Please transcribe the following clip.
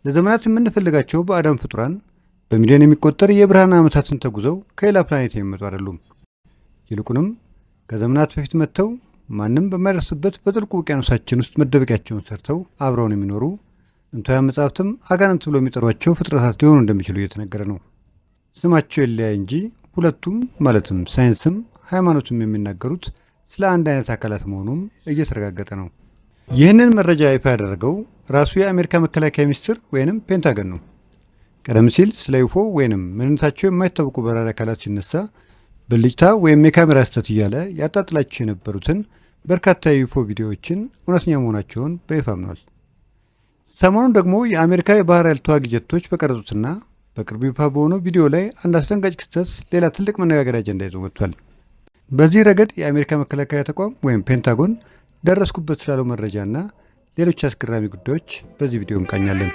ለዘመናት የምንፈልጋቸው ባዕዳን ፍጡራን በሚሊዮን የሚቆጠር የብርሃን ዓመታትን ተጉዘው ከሌላ ፕላኔት የሚመጡ አይደሉም። ይልቁንም ከዘመናት በፊት መጥተው ማንም በማይደርስበት በጥልቁ ውቅያኖሳችን ውስጥ መደበቂያቸውን ሰርተው አብረውን የሚኖሩ፣ ጥንታውያን መጻሕፍትም አጋንንት ብሎ የሚጠሯቸው ፍጥረታት ሊሆኑ እንደሚችሉ እየተነገረ ነው። ስማቸው ይለያይ እንጂ ሁለቱም፣ ማለትም ሳይንስም ሃይማኖትም፣ የሚናገሩት ስለ አንድ አይነት አካላት መሆኑም እየተረጋገጠ ነው። ይህንን መረጃ ይፋ ያደረገው ራሱ የአሜሪካ መከላከያ ሚኒስቴር ወይንም ፔንታገን ነው። ቀደም ሲል ስለ ዩፎ ወይንም ምንነታቸው የማይታወቁ በራሪ አካላት ሲነሳ ብልጭታ ወይም የካሜራ ስህተት እያለ ያጣጥላቸው የነበሩትን በርካታ የዩፎ ቪዲዮዎችን እውነተኛ መሆናቸውን በይፋ አምኗል። ሰሞኑን ደግሞ የአሜሪካ የባህር ኃይል ተዋጊ ጀቶች በቀረጹትና በቅርቡ ይፋ በሆነው ቪዲዮ ላይ አንድ አስደንጋጭ ክስተት ሌላ ትልቅ መነጋገሪያ አጀንዳ ይዞ መጥቷል። በዚህ ረገድ የአሜሪካ መከላከያ ተቋም ወይም ፔንታጎን ደረስኩበት ስላለው መረጃና ሌሎች አስገራሚ ጉዳዮች በዚህ ቪዲዮ እንቃኛለን።